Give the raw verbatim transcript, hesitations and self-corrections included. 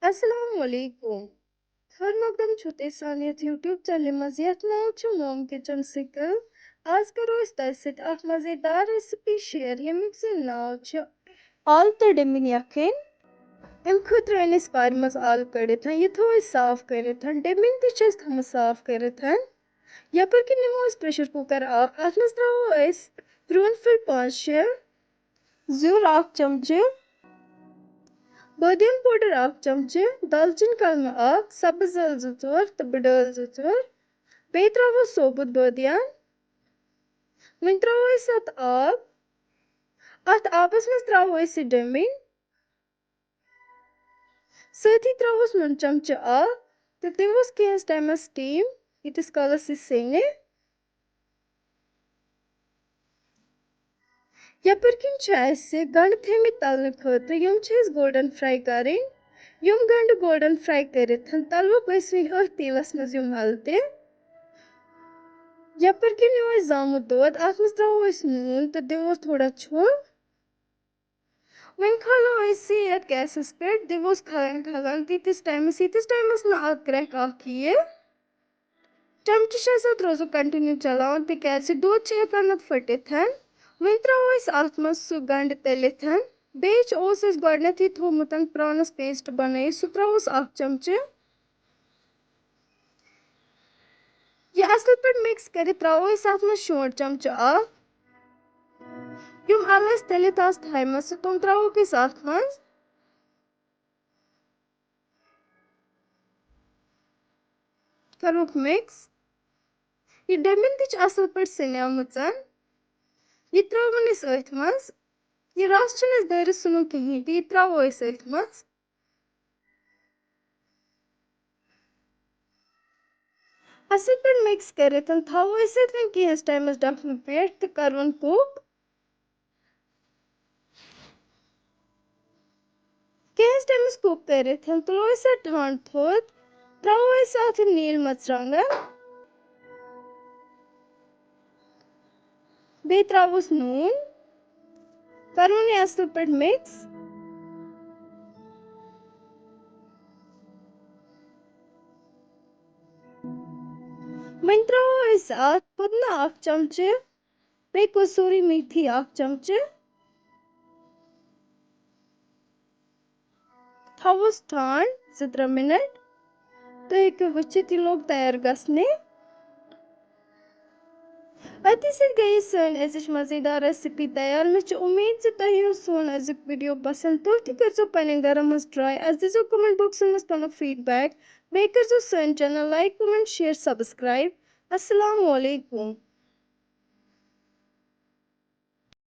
السلام علیکم۔ خٲر مقدم چھُو تُہۍ سانہِ یَتھ YouTube چینلہِ منٛز، یَتھ ناو چھُ Mom Kitchen Secret۔ آز کَرو أسۍ تۄہہِ سۭتۍ اَکھ مَزیدار recipe share، ییٚمیُک زَن ناو چھُ آلہٕ تہٕ ڈیٚمِنۍ یَکھٕنۍ۔ اَمہِ خٲطرٕ أنۍ اَسہِ وارِ منٛز آلہٕ کٔڑِتھ، یہِ تھوٚو اَسہِ صاف کٔرِتھ، ڈیٚمِنۍ تہِ چھِ اَسہِ تھٲومٕژ صاف کٔرِتھ۔ یَپٲرۍ کِنۍ نِمو أسۍ pressure cooker اَکھ، اَتھ منٛز ترٛاوو أسۍ پرٛون پھٔلۍ پانٛژھ شےٚ، زیُر اَکھ چمچہٕ، بٲدیان powder اَکھ چمچہٕ، دالچیٖن کلمہٕ اَکھ، سبٕز ٲلہٕ زٕ ژور تہٕ بٕڈٕ ٲلہٕ زٕ ژور۔ بیٚیہِ ترٛاوو ثوبوٗت بٲدیان۔ وۄنۍ ترٛاوو أسۍ اَتھ آب۔ اَتھ آبَس منٛز ترٛاوو أسۍ یہِ ڈیٚمِنۍ۔ سۭتی ترٛاووس نُن چمچہٕ اَکھ تہٕ دِموس کینٛہَس ٹایمَس steam، ییٖتِس کالَس یہِ سیٚنہِ۔ یَپٲرۍ کِنۍ چھِ اَسہِ گَنٛڈٕ تھٲومٕتۍ تَلنہٕ خٲطرٕ، یِم چھِ اَسہِ golden fry کَرٕنۍ۔ یِم گَنٛڈٕ golden fry کٔرِتھ تَلوکھ أسۍ وۄنۍ أتھۍ تیٖلَس منٛز یِم اَلہٕ تہِ۔ یَپٲرۍ کِنۍ نیوٗ اَسہِ زامُت دۄد، اَتھ منٛز ترٛاوو أسۍ نوٗن تہٕ دِمو تھوڑا چھُل۔ وۄنۍ کھالو أسۍ یہِ یَتھ گیسَس پٮ۪ٹھ، دِموس کھَلَن کھَلَن تیٖتِس ٹایمَس، ییٖتِس ٹایمَس نہٕ اَتھ کرٛٮ۪کھ اَکھ یِیہِ۔ چمچہٕ چھِ اَسہِ اَتھ روزُن continue چلاوُن، تِکیٛازِ دۄد چھُ ہٮ۪کان اَتھ پھٔٹِتھ۔ وۄنۍ ترٛاوو أسۍ اَتھ منٛز سُہ گَنٛڈٕ تٔلِتھ۔ بیٚیہِ چھُ، اوس اَسہِ گۄڈٕنٮ۪تھٕے تھوٚومُت پرٛانَس paste بَنٲیِتھ، سُہ ترٛاووس اَکھ چمچہٕ۔ یہِ اَصٕل پٲٹھۍ mix کٔرِتھ ترٛاوو أسۍ اَتھ منٛز شونٛٹھ چمچہٕ اَکھ۔ یِم اَلہٕ اَسہِ تٔلِتھ آسہٕ تھایمَژٕ، تِم ترٛاووکھ أسۍ اَتھ منٛز۔ کَروکھ mix۔ یہِ ڈیٚمِنۍ تہِ چھِ اَصٕل پٲٹھۍ سیٚنیمٕژ۔ یہِ ترٛاوُن أسۍ أتھۍ منٛز۔ یہِ رَس چھُنہٕ اَسہِ دٲرِتھ ژھٕنُن کِہیٖنۍ تہِ، یہِ ترٛاوو أسۍ أتھۍ منٛز۔ اَصٕل پٲٹھۍ mix کٔرِتھ تھاوو أسۍ ییٚتٮ۪ن کینٛہَس ٹایمَس ڈَکھنہٕ پٮ۪ٹھ تہٕ کَرون cook۔ کینٛہَس ٹایمَس cook کٔرِتھ تُلو أسۍ اَتھ ٹھانٛڈ تھوٚد، ترٛاوو أسۍ اَتھ یِم نیٖلۍ مَرژٕوانٛگَن۔ بیٚیہِ ترٛاووس نوٗن، کَرون یہِ اَصٕل پٲٹھۍ mix۔ وۄنۍ ترٛاوو أسۍ اَتھ پُدنہٕ اَکھ چمچہٕ، بیٚیہِ کٔژ سورُے میتھی اَکھ چمچہٕ۔ تھاووس ٹھانٛڈ زٕ ترٛےٚ minute۔ تُہۍ ہیٚکِو وٕچھِتھ، یہِ لوٚگ تیار گژھنہِ۔ أتی سۭتۍ گٔیے سٲنۍ أزِچ مَزیدار recipe تیار۔ مےٚ چھِ اُمید زِ تۄہہِ یِیو سون أزیُک video پسنٛد۔ تُہۍ تہِ کٔرۍزیو پنٛنٮ۪ن گَرَن منٛز try۔ اَسہِ دیٖزیو comment boxَن منٛز پَنُن feedback۔ بیٚیہِ کٔرۍزیو سٲنۍ channel like، comment، share، subscribe۔ السلام علیکم۔